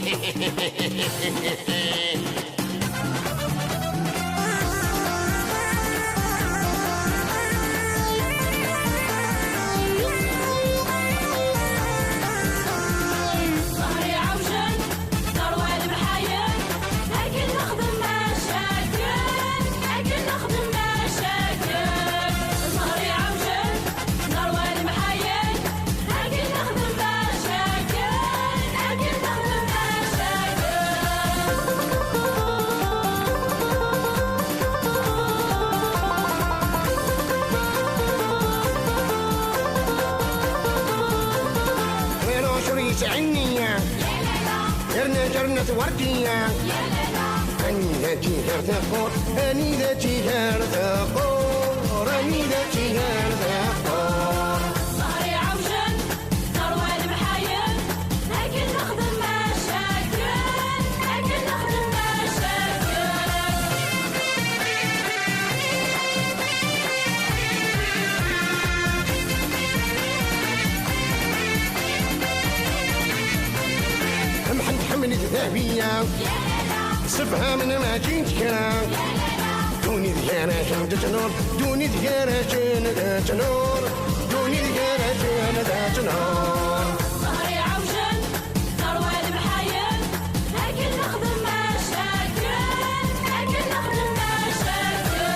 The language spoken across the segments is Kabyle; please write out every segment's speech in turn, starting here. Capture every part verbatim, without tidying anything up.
ظهري عوجل، ثروة المحايل، لكن نخدم مشاكل، لكن نخدم مشاكل. ظهري عوجل، ثروة المحايل، لكن نخدم مشاكل، لكن نخدم مشاكل. غير عشر يسعني، غيرنا جرنا وردية. أني ذاتي غير ثقور، أني ذاتي غير ثقور، أني ذاتي غير ثقور. ظهري عوجل، ثروة المحايل، لكن نخدم مشاكل، لكن نخدم مشاكل. محمد حمد الذهبية، سبها من ما جيت كرا. دوني ديانا جنة نور، دوني ديانا جنة نور، دوني ديانا جنة نور. ظهري عوجل، ثروة المحايل، لكن نخدم مشاكل، لكن نخدم مشاكل.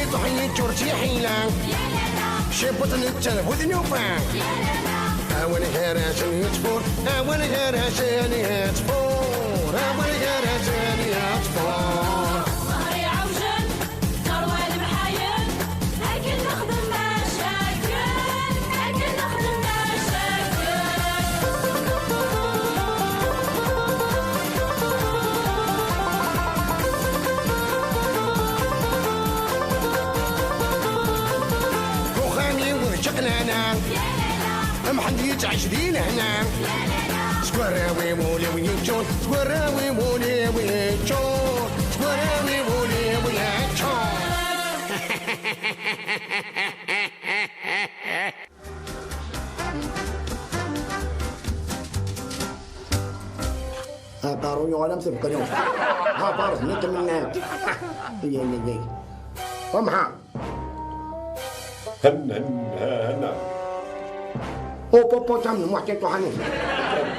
يطحن التورتي حيلة، شبط التلفوت نوفا. أول غير عشان يطفور، أول غير عشان يطفور، أول غير عشان يطفور. ظهري عوجل، ثروة المحايل، لكن نخدم مشاكل، لكن نخدم مشاكل. وخامي وجقنا أنا، محمد يتعش دين هنا. سكوراوي مولي ويجون، سكوراوي مولي ويجون، سكوراوي مولي ويجون. ها بارو يو عالم سبقني. ها بارو نت من نت. يا يا يا. ومها. هن، هن، ها، هنا. او بوبو تام محتي تو حني.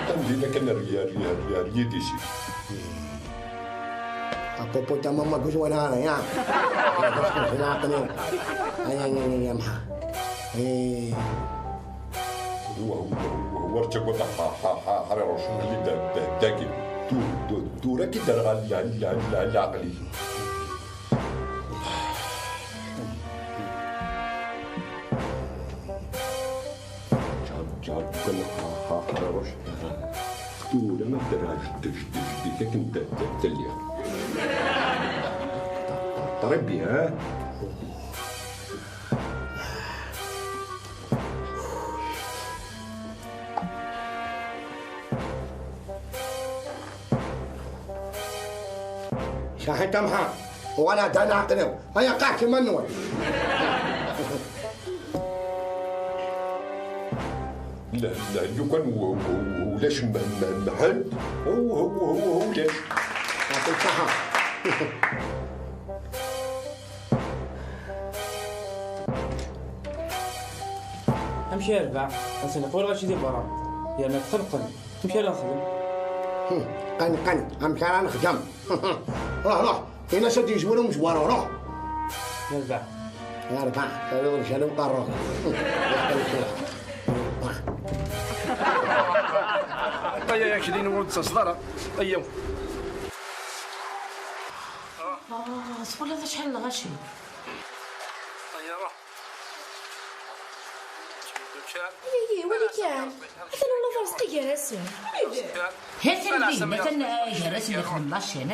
تام دينا كان ريال، ريال، ريال، يديسي. بوبو تام ما قلت ولا أنا، يا. هنا قنيو. يا، يا، يا، يا، محا. إيه. هو، هو، هو، هو ارتكب ح-، ح-، ح-، حرير وشو اللي دا-، دا-، داكي. تو، تو، تو راكي دار غا ال-، ال-، ال-، العقلي. جاب، جاب، قال لك: "ها، ها، ها، روش." تو لا ما دراش، دش، دش، دش، لكن د-، د-، دليا. ط-، ط-، طربي، ها؟ شاحن تمحى ولا دنا عقلهم. هيا قاع كما نوي. لا، لا، لو كان هو، هو، هو، ولاش م-، م-، محل، هو، هو، هو، هو ولاش. يعطيك الصحة. امشي يا ربع، اسنق ولا غاشي دي برا. يا ما تخلقن. امشي لا نخدم. هم، قن، قن، امشي لا نخدم. روح، روح. هنا شد يجبرهم جوارو، روح. يا ربع. يا ربع، هذا هو الجنوب قال روح. هيا يا كدين ولد الصدارة. هيا. آه، سبحان الله، شحال الغاشي. هيا روح. اي، اي، وين كان؟ هذا ولا فرس قيا راسه. هات البي، مثلا، آه، يا راسي يخدم لاشين.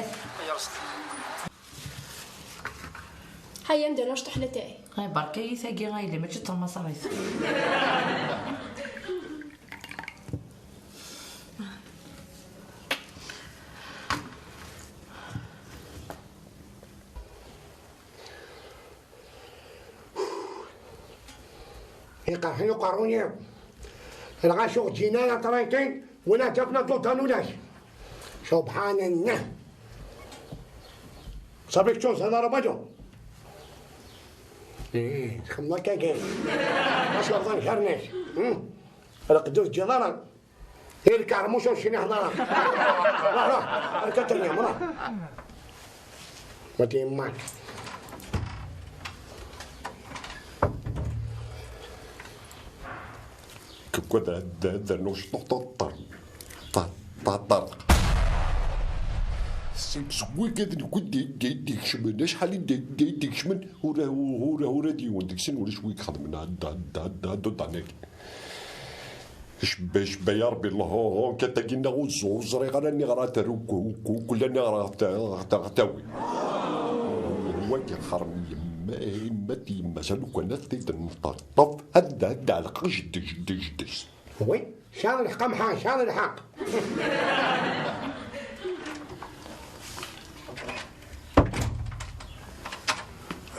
هيا ندير واش طحلة تاعي. هاي برك، هي ثاقي غايلة، ماشي تما صاريت. Iqerḥen uqerruy-iw. Lɣaci ur ǧǧin ara tranquille, wala ǧafna ḍudan ulac. Subḥan Allah. Ṣafi kečč ur tesɛiḍ ara baǧu. Ih, txemmeḍ akka kan. Acu rḍan gar-nnek? Hm? Lqedd ur teǧǧiḍ ara. Irka rmuc ur cniḥ ara. Ruḥ, ruḥ. Arka tanya, ruḥ. Ma tiyemmak. Kukwa d, d, d, nuc ṭuṭuṭṭer. Ṭa-, ṭaṭerṭ. Seg, seg wigad nekk d, d, d, d-ikecmen, acḥal i d, d, d-ikecmen, ur, ur, ur, ur ad yiwen deg-sen ulac wi ixedmen, a, d, d, d, d, d, d, d, Cebba, cebba, ya Rebbi, lhuhu, katagina ur ẓ-, ur ẓriɣ ara niɣ ara terukku, kula niɣ ara ɣ-ta-, ɣ-ta-, ɣ-tawi. Wagi xerm yemma, yemma d yemma, sa lukan ad t-id-nṭerṭef, ad d-, ad d-ɛelqeɣ jeddi, jeddi, jeddi. Oui, sɛiḍ lḥeqq a Mḥa, sɛiḍ lḥeqq.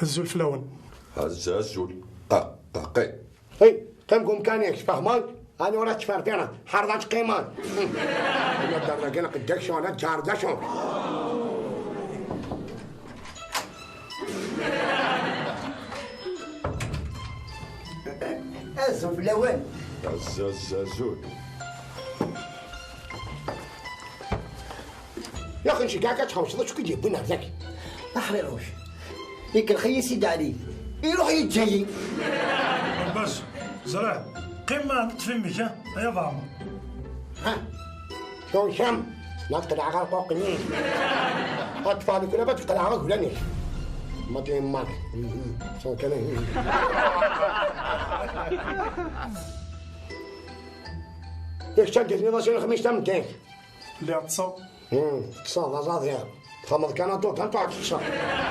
Azul fell-awen. Azul, azul. Qa, qa, qi. Hey, qqim deg umkan-ik, tfehmeḍ? Ani ur ad tferfireḍ, ḥerḍ ad teqqimeḍ. Ana ddarda kan qeddak cɣel ad tǧareḍ d acu. Azul fell-awen. Azul, azul. Yaxi nceggeɛ-k ad tḥewseḍ acu k-id-yewwin ar dagi. Aḥriruc, ikellex-iyi Sidi Ɛli, iruḥ yeǧǧa-yi. Lbaz, ẓriɣ, qqim ma ṭṭef imi-k, ha, ay abaɛmer. Ha? Cun kemm, ma tqelɛeɣ arquq-nni. Ad ṭṭfeɣ lekra, ad qelɛeɣ aglan-ik. Ma d yemma-k. Mhm. Cun kan. Yak d tagi tenniḍ-as i lexmis tameddit. Lliɣ ṭṭseɣ. Hmm, ṭṭseɣ d aẓaḍi. Txedmeḍ kan aṭuṭ, anṭuɣ teṭṭseḍ.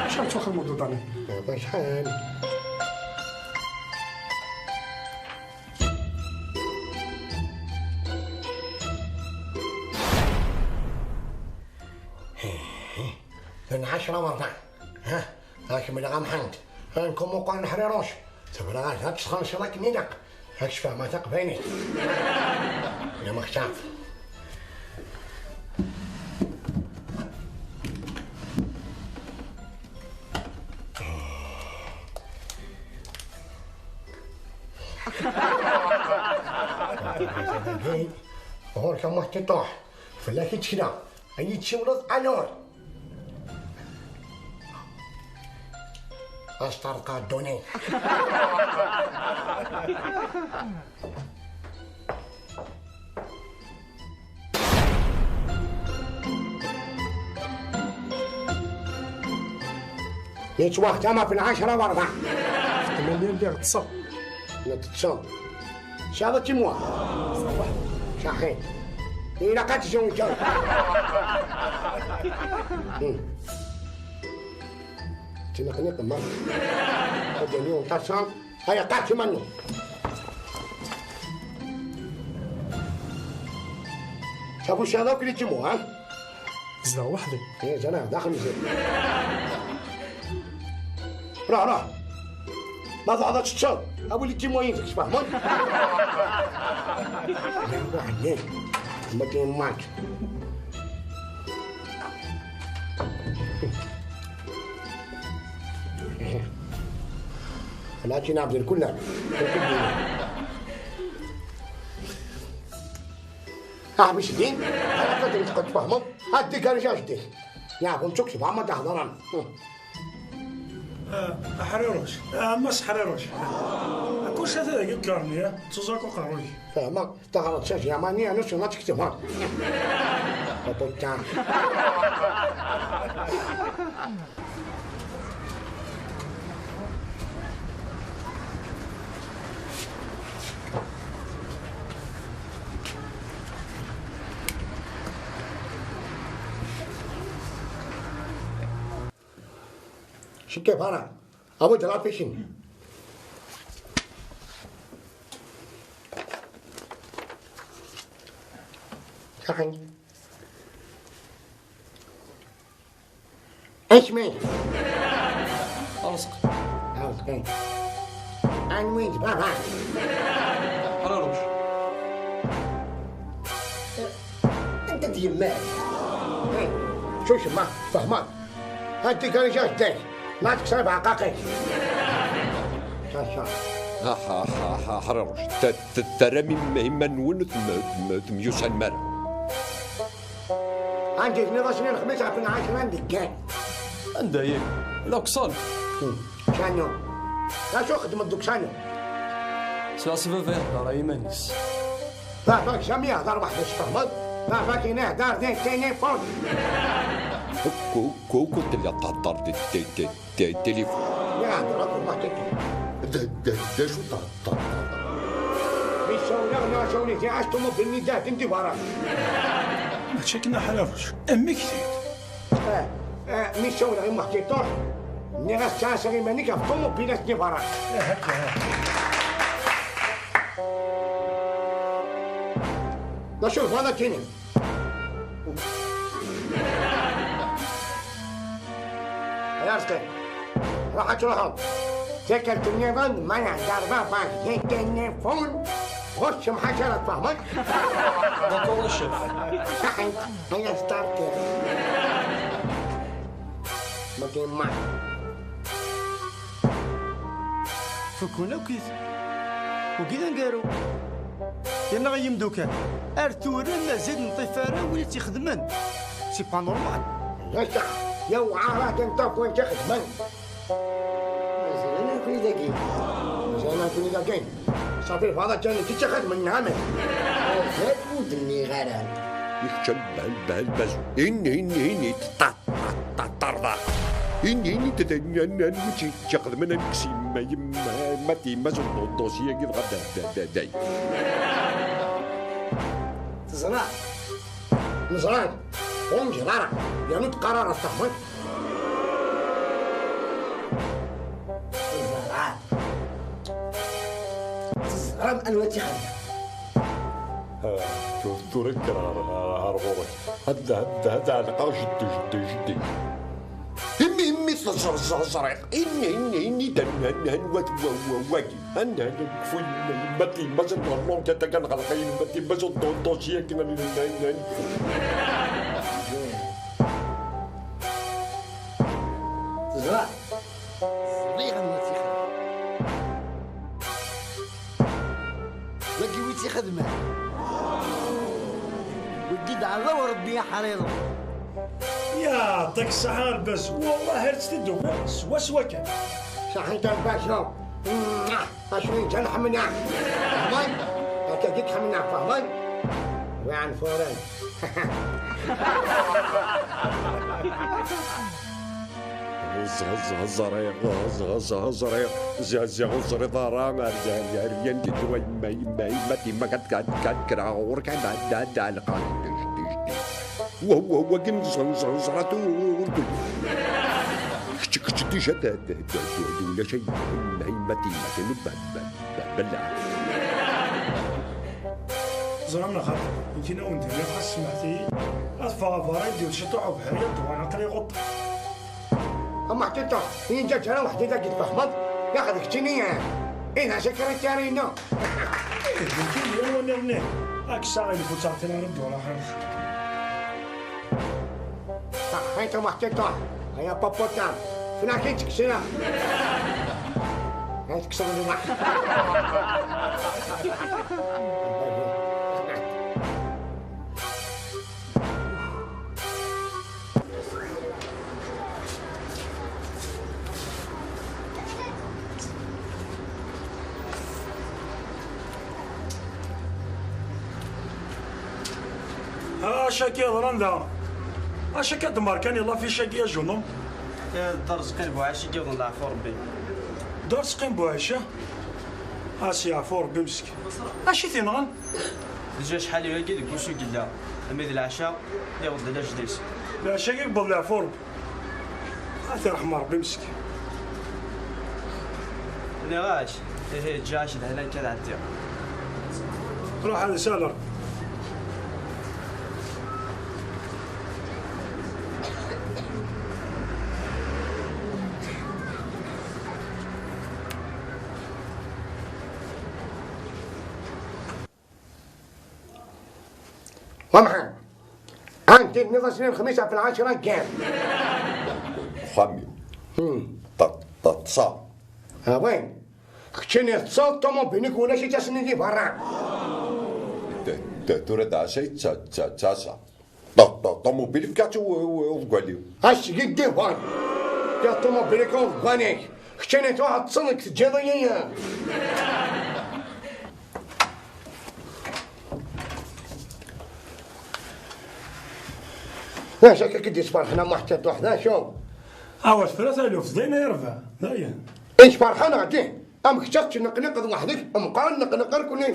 Acḥal ttwaxedmeḍ uṭani? Acḥal? Lɛecra u ṛebɛa. Ha? Akemmel a Mḥend. Anku meqqar leḥriruc. Tebɣa ad tesxenceḍ akken ilaq. Ad tfehmeḍ taqbaylit. Ya mextaf. Ɣur-k a Muḥ Tiṭuḥ. Fell-ak i ttekleɣ. Ad yi-tessiwleḍ alors. Asṭerḍeq a ddunit. Yettwaxdam ɣef lɛecra u ṛebɛa. Ṭṭmanya lliɣ ṭṭseɣ. Neṭṭseɣ. Caḍ a Timwa. Saḥit. Ilaq ad tezweǧeḍ. Hmm. Ttneqniq ma. Ad d-yali unṭaṣa. Aya, qqar-tt iman-nneɣ. Tabucca akk li Timwa, ha? Zdeɣ weḥd-i. Eh, zana, daxel mzil. Ruḥ, ruḥ. Ma tɛad ad teččeḍ, awi li Timwa yid-k, tfehmeḍ? Ruḥ, ruḥ, ma tiyemmak. Lakin Ɛebd Lkulla. Aḥbis din, ala kadri tqed tfehmeḍ, addi kan jajdek. Yeɛbum tuk tebɣa ma d-hḍran. Ah, Ḥriruc, ah, Mass Ḥriruc. Kullec ata dagi ukarni, ah, ttuẓak uqerruy. Fehmeɣ. Taɣreḍ s azyamani, anu s-, ad tekteb, ha? Apuččan. Cikkeḍ ara. Awi-d lafic-nni. Saxi. Isem-ik? Ṛezq. Ṛezq. Anwi d baba? Ḥraruc. Anta d yemma-k? Hey, شو اسمها؟ فهمان. هانتي كان جاش داش. ما تكسر بعقاقك. شا، شا. Ha, ha, ha, ha, ḥraruc. T-, t-, terram im-, iman-nwen ur tem-, tem-, temyussanem ara. عندي اثنين وعشرين خمسة في العشرة دقات. Anda-yi? Deg uṣal. Hmm. شانو؟ شو خدمة دوك شانو؟ سوا سبب يهضر على يمانيس. باباك جامي يهضر واحد، اش فهمت؟ باباك ينا يهضر دي تليفون. كو-، كو-، كنت اللي تهضر دي، دي، دي، دي تليفون. يا هضرك والله تكي. ده، ده، ده شو تهضر؟ مش شاورنا، شاورنا، جاي عاش طوموبيل ني جاي تندي برا. ماشي كنا حرافش. أمك زيد. آه، آه، مي شاور غير محكي طول. ني غاس تاع سري ماني كاف طومو بيلاس ني فرق. لا شوف هذا كيني. يا رزقي. راحت روحهم. سكرت النظام، ما يهدر بابا، جيت النفون. خش محشرة فهمك. D'accord le chef. صحيت. هيا ستارتر. ما كاين ما. فكونا وكيت. وكيت نقارو. يلا غير يمدوكان. Ar tura mazal نطيف ara وين تيخدمن. C'est pas normal. لا صح. يا وعارة نطيف وين تخدمن. مازال أنا كل دقيقة. مازال أنا كل دقيقة. صافي، فاضل كان كي تخدمن نعمل. مازال ودني غير أنت. يكتب بهال-، بهالباز. إني، إني، إني، تطا. طرطرطر. إني نتدنى نمشي تخدم نكسي ما يما ما تي ما زلت الدوسية كيف غدا دا دا داي. تزرع. نزرع. ونجرع. يا نتقرر الصحوة. تزرع. تزرع أنا وتي خدمة. Tura kker ɣer, ɣer, ɣer ɣur-k. Hadda, hadda, hadda ɛelqeɣ jeddi, jeddi, jeddi. Immi, immi, teẓẓer, ẓẓer, ẓẓer. Inni, inni, inni, dan, han, han, wat, wa, wa, wagi. Han, han, han, kfu, yemma, yemma, timmaz, n ɣer lonket, akan ɣer ɣayin, yemma, timmaz, n ṭuṭuc, yak, nan, nan, nan, nan. Teẓra? Ẓriɣ anwa tt-ixedmen. Wagi wi tt-ixedmen. Wagi d aɛdaw Rebbi aḥriḍ. Yeɛṭik ṣṣeḥḥa a Lbaz, wellah ar tt-id-uwiɣ swaswa kan. Ṣaḥit a Lbaz. Acu i ǧǧan ḥemmleɣ. Fehmeḍ? Akka dik ḥemmleɣ, fehmeḍ? Wi ɛenfuren. Ẓ-, ẓ-, ẓriɣ, ẓ-, ẓ-, ẓriɣ, zi-, ziɣ ur ẓriɣ ara, ar, ar, ar, yan di tura yemma, yemma, yemma, timma, kad, kad, kad, kreɣ ɣur-k, ad, ad, ad, ad, lqaɣ, dij, dij, dij. Wa, wa, wagi n ẓ-, ẓ-, ẓrat ur, ur, ur, kečč, kečč, dija, d, d, d, d, d, ulac ay, ay, ay, yemma, timma, kan, ba, ba, ba, bella. Ẓram neɣ xaṭi, nekkin awen-d-nniɣ xas semɛet-iyi, ad ffɣeɣ berra, yeddi-w ciṭuḥ ubeḥri, ad d-uɣaleɣ aql-i ɣuṭṭ. Ama ḥtiṭa, inǧa ǧara waḥdi dagi tfehmeḍ, yaqd keččini, eh, d asekrityar-inu. Ih, d nekk i d-yal wanniɣ-nni. Aksa i nfut-aɣ tin ara d-walaɣ ḥamuc. Ḥiṭa ma ḥtiṭa, ay apapuṭa, flakin teksira. Ay teksira di waḥ. Acu akka yeḍran da? Acu akka d-markan i lafic-agi, a Junum? Eh, d Arezqi n Buɛic i yewwḍen leɛfu Rebbi. D Arezqi n Buɛic, ah? A s-yeɛfu Rebbi meskin. Acu i t-yenɣan? Déjà acḥal ayagi deg wusu i yella, armi d leɛca, yewweḍ-d lǧal-is. Leɛca-agi yewweḍ leɛfu Rebbi. Ad t-irḥem Rebbi meskin. Nniɣ-ak, ihi, ǧǧiɣ-ak d hna akka ad ɛeddiɣ. Ruḥ ad isal Rebbi. Anda tenniḍ-asen lexmis ɣef lɛecra n yiḍ? Uxxam-iw. Hmm. Ṭ-, ṭ-, ṭṭseɣ. Ah, wi. Keččini teṭṭseḍ, ṭumubil-ik ulac-itt ass-nni di berra. T-, t-, tura d ɛaca i tt-, tt-, tt-, ttaseɣ. Ṭ-, ṭ-, ṭumubil-ik fkiɣ-tt i u-, u-, uḍeggal-iw. Ass-agi d diwan. Fkiɣ ṭumubil-ik i uḍeggal-ik. Keččini truḥeḍ teṭṭseḍ-ik teǧǧiḍ-iyi. D acu akka k-id-yesferḥen a Muḥ Tiṭuḥ, d acu? Awa tefra taluft, d ayen ay rbeḥ, d ayen. Ic ferḥan ɣ din, am kečč ad tneqniqeḍ weḥd-k, meqqar neqneq irkuli.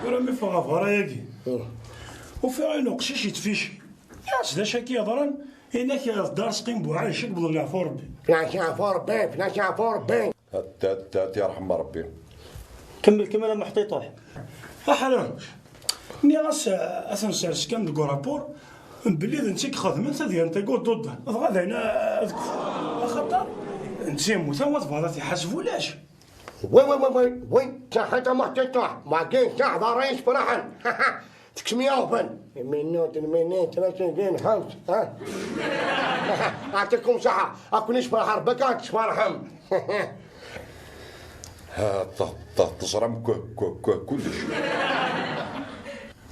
Tura mi ffɣeɣ ɣer berra-agi, ufiɣ ayen uqcic yettfici. Yas, d acu akka yeḍran? Inak d Dda Rezqi n Buɛic i yewwḍen leɛfu Rebbi. Flac yeɛfu Rebbi, flac yeɛfu Rebbi. At, at, at, yerḥem Rebbi. Kemmel, kemmel a Muḥ Tiṭuḥ. Aḥrem. Nniɣ-as, eh, ad ten-sers kan deg urapur, belli d netta i ixedmen tadyant-agi ududan. Dɣa d ayen, eh, ad kf-, axaṭer netta yemmut, awa tebɣiḍ ad t-iḥaseb ulac. Wi, wi, wi, wi, wi, saḥit a Muḥ Tiṭuḥ, wagi saḥ d ṛṛay yesfraḥen. Tekcem yaɣben. Minut, minut, tlata, din, ḥamt, ha? Ɛṭikum ṣaḥa, akk yesfraḥ Rebbi akka ad tesfraḥem. Ha, t-, t-, teẓram ku-, ku-, ku-, kullec.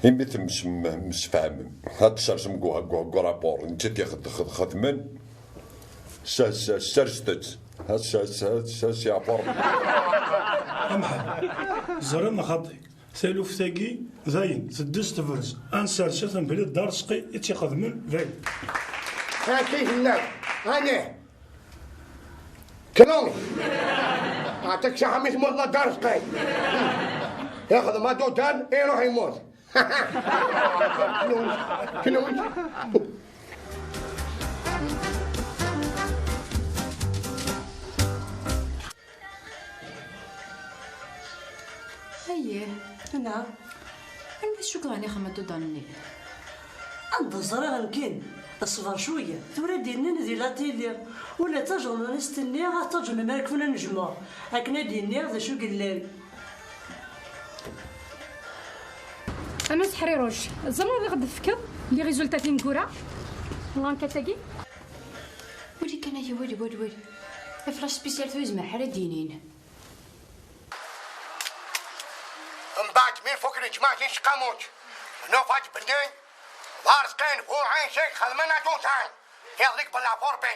Imi temsem-, temsefhamem, ad tsersem gu-, gu-, gu rapport, netta t-ixed-, xed-, xedmen, s-, s-, serset-tt. Ha, s-, s-, s-, s-, yeɛfu Rebbi. Amḥa, ẓriɣ xaṭi. Taluft-agi, dayen, teddez tebrez. Ad nsers-it mebla Dda Rezqi i tt-ixedmen, dayen. Akka i tenna. Ani? Klon. Ɛṭik ṣaḥa mi tmuteḍ a Dda Rezqi. Ixdem adudan, iruḥ imut. Klon. Klon. Ayyeh, neɣ? Anwa i tcukkeḍ ɛni xedmen adudan-nni? Anda ẓriɣ nekkin? Ṣber cwiya, tura d-innin di la télé, ula d tajurnalist-nni ad ttaǧun mi ara kfun anejmuɛ, akken ad d-iniɣ d acu yellan. A Mass Ḥriruc, tzemreḍ ad aɣ-d-tefkeḍ les résultats tineggura n l'enquête-agi? Wali kan aya, wali, wali, wali. Afrax spécial tura yezmer ḥala ad d-yinin. Mbeɛd mi nfuk leǧmaɛ di tseqqamut, nufa-d belli d Arezqi n Buɛic i ixedmen adudan. Iḍelli qbel leɛfu Rebbi,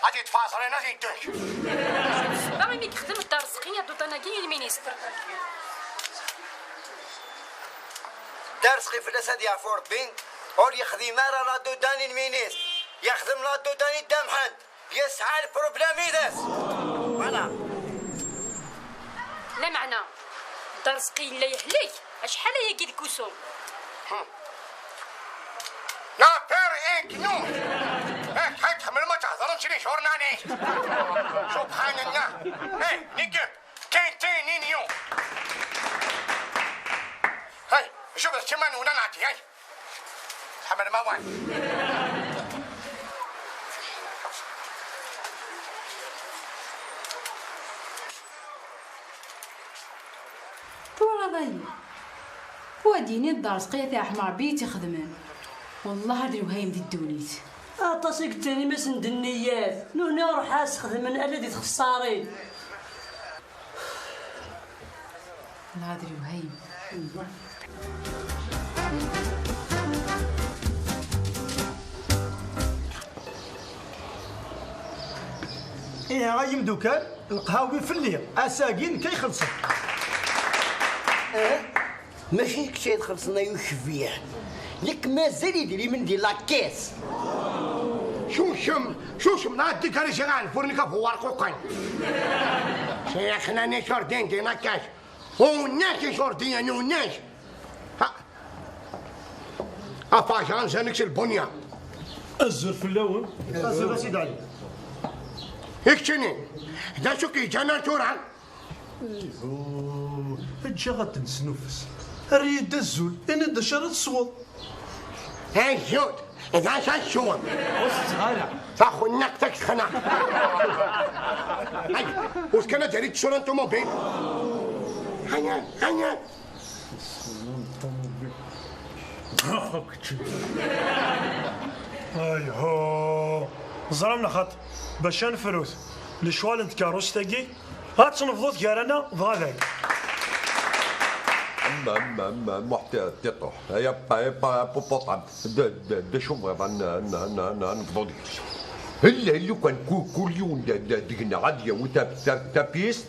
ad yeṭṭef aɛeẓrin ad yeddek. Sebba imi yexdem Dda Rezqi adudan-agi i lministr. Dda Rezqi fell-as ad yeɛfu Rebbi, ur yexdim ara l'adudan i lministr, yexdem l'adudan i Dda Mḥend. Yesɛa lproblem yid-s. Voilà. Lameɛna, Dda Rezqi yella yehlek, acḥal ayagi deg wusu. Hmm. L'affaire est close. Eh, acḥal tḥemmlem ad thedrem s les journalistes. Subḥan Allah. Eh, nekk, tintin inyu. Hey, شوف السيمان ولا نعطي، hey. Tḥemmlem awal. Twalaḍ ayen? Wa d-yini Dda Rezqi, a t-irḥem Rebbi, i tt-ixedmen. Wellah ar d lewhayem di ddunit. Aṭas i yettanim-asen-d nniyat, nutni ruḥ-as xedmen ala di txessarin. Wellah ar d lewhayem. Ihi ay imdukal, lqhawi fell-i, ass-agi nekk ay xellṣen. Eh? Mačči d kečč ay txellṣen ay ucbiḥ. Nekk mazal idrimen di la caisse. Cucem, cucem, neɣ ad d-ikker iziɣan furnik af werquqen. Sɛiɣ xnan isurdiyen di la caisse. Unac isurdiyen, unac. Ha. Afajan zanik s lbunya. Azul fell-awen. Azul a Sidi Ɛli. I keččini, d acu k-yeǧǧan ar tura? Ihu, eǧǧ-aɣ ad d-nesnufes. Err-iyi-d azul, ini-d d acu ara tesweḍ. Azul, d acu ad tesweḍ? Ur setteɣ ara. Taxunnaqt ad k-texneq. Ay, ur kan ad d-terri ttesura n ṭumubil. Aya, aya. Ayho. Ẓram neɣ xaṭ, bac ad nefrut lecɣal n tkeṛṛust-agi, ad tt-nebḍut gar-aneɣ dɣa dayi. Am, am, am, am, Muḥ Ti-, Tiṭuḥ. Ay apa, ay apa, pupuṭam. D, d, d acu bɣiḍ ad n-, n-, n-, n-, nebḍu deg-s? Illa, illa ukan ku-, kul yiwen d, d, deg-neɣ ad yawi ta-, ta-, tapist,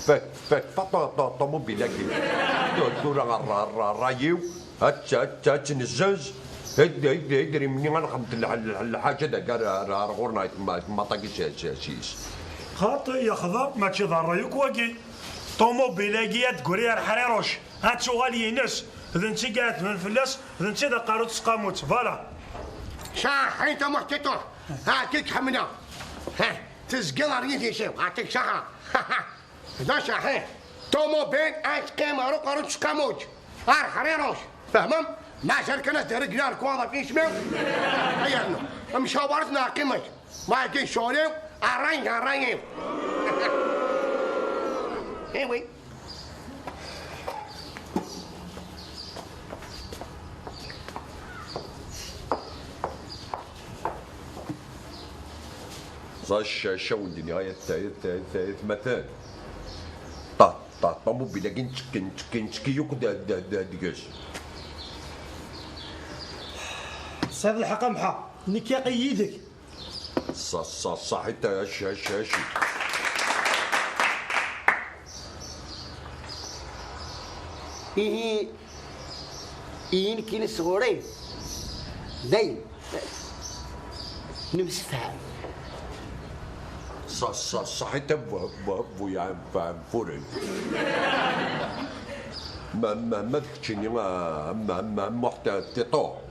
fa-, fa-, fa-, ṭu-, ṭu-, ṭumubil-agi. Tu-, tura rra-, rra-, rray-iw. Ad tt-, ad tt-, ad tt-nezzenz. Id-, id-, idrimen-nni ad nxedmet l-, l-, lḥaǧa dagi ar, ar, ar ɣur-neɣ i temma-, temmaṭ-agi s, s, s, s. Xaṭi, yexḍa, mačči d ṛṛay akk wagi. Ṭumubil-agi ad d-tegri ar Ḥriruc, ad tuɣal yines, d netta i iɛetben fell-as, d netta i d aqerru n tseqqamut, voilà. Saḥit a Muḥ Tiṭuḥ, ɛaṭik ḥemmleɣ. Ha, tezgiḍ ar yidis-iw, ɛaṭik ṣaḥa. D asaḥiḥ. Ṭumubil ad teqqim ar uqerru n tseqqamut. Ar Ḥriruc. Fehmem? Mazal kan ad d-regleɣ lekwaɣeḍ ɣef yisem-iw. Ay rnu. Mcawret neɣ qqimet. Ma yagi ccɣel-iw, ṛṛay, ṛṛay-iw. Eh oui. Ẓer ccac awen-d-nniɣ ay at, ay at, ay at, ay atmaten. Ṭa, ṭa, ṭumubil-agi nettekki, nettekki, nettekki yakk d, d, d, deg-s. Tesɛiḍ lḥeqq a Mḥa, nekk aql-i yid-k. Ṣa, ṣa, ṣaḥit a, a, a, a. Ihi, ihi nekkini sɣur-i, dayen, nemsefham. Ṣa, ṣa, ṣaḥit a bu, bu, bu yeɛnfaren. Ma, ma, ma d keččini, a, ma, ma, Muḥ Tiṭuḥ.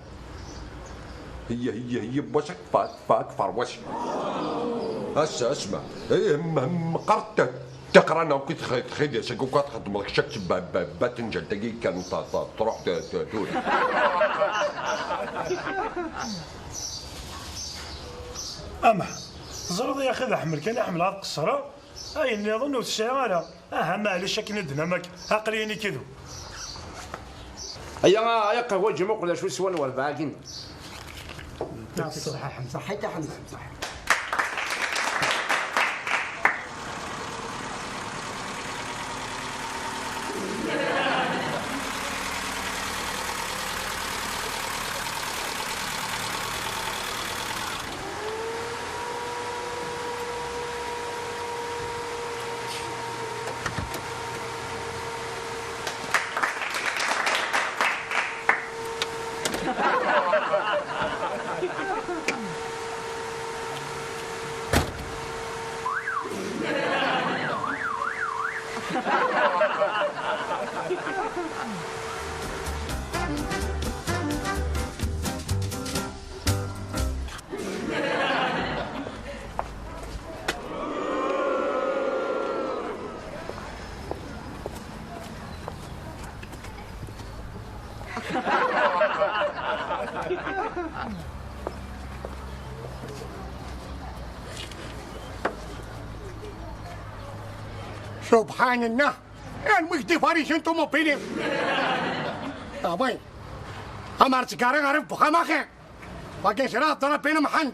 Hiyya, hiyya, hiyya, n wass akfa, akfa, akfa, n wass. Ass, asma. Eh, m-, m-, meqqar t-, tiqran akk i txi-, txidis akk ad txedmeḍ kečč ak ba-, ba-, ba tenǧalt-agi kan ta-, ta-, truḥ t-, t-, tura. Ama, teẓriḍ ya axi d aḥemmel kan i ḥemmleɣ ad qeṣṣreɣ, ayen nniḍen ur t-sɛiɣ ara. Aha, maɛlic akken i d-nnam akka, aql-i nekk d. Aya, aya qehwa ǧi muqel acu swan werbaɛgin. Ṣaḥit a Ḥemza. Ṣaḥit a Ḥemza. Subḥan Allah. Anwi k-d-ifaricen ṭumubil-im? Ah oui. Amar ttgari ɣer wexxam axir. Wagi ẓriɣ ḍrabin Mḥend.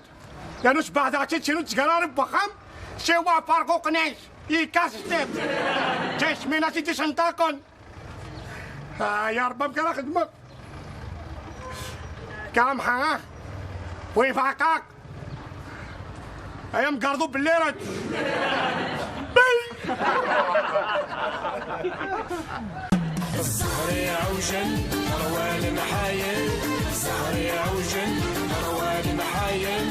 Yernu sbeɛdeɣ-tt-id sinu ttgari ɣer wexxam. Siwa ferquq-nnes. Yekka s sdat. Jasmina s-id-isenṭaqen. Ah, ya Rebbi, amek ara xedmeɣ? Kamḥa, ah? Wi faqaq? Ay amgerḍ ubellirat. Ẓẓher iɛewjen, ṛwan mḥayen. Ẓẓher iɛewjen, ṛwan mḥayen.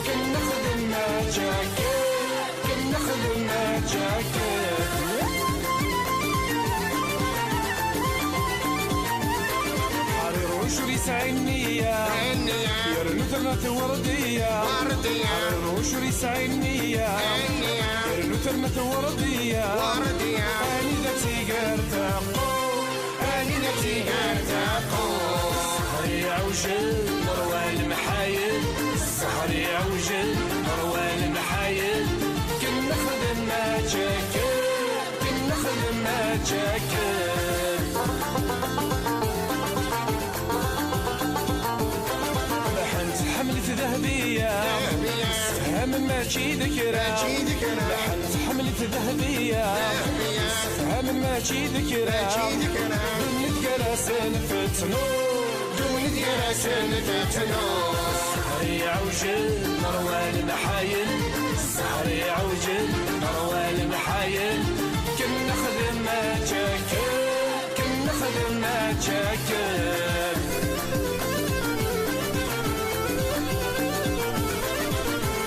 Ken nexdem aǧaket. Ken nexdem aǧaket. Ḥrir ucur yesɛi nniya. Nniya. Yernu terna tewrdiya. Werdiya. Ḥrir ucur yesɛi nniya. Nniya. Yernu terna tewrdiya. Werdiya. Anida tiger taqu. Anida tiger taqu. Ẓẓher iɛewjen, ṛwan mḥayen. Ẓẓher iɛewjen, ṛwan mḥayen. Ken nexdem aǧaket, ken nexdem aǧaket. Mačči d kra, mačči d kra. Lḥan tḥemmel-it Dehbiya. Dehbiya. Sefhamen mačči d kra, mačči d kra. Ddunit gar-asen tettnur, ddunit gar-asen tettnur. Ssehri ɛewjen, ṛwan mḥayen. Ssehri ɛewjen, ṛwan mḥayen. Ken nexdem mačči akken. Ken nexdem mačči akken.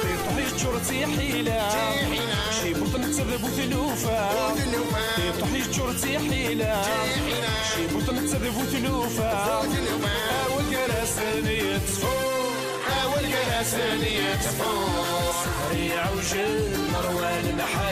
Tiṭuḥ yeččur d tiḥila. Tiḥila. Cibuṭ netta d bu tlufa. Bu tlufa. Tiṭuḥ yeččur d tiḥila. Tiḥila. Cibuṭ netta d bu tlufa. Bu tlufa. Awal gar-asen yettfu. Awal gar-asen yettfu. Ssehri ɛewjen, ṛwan mḥayen.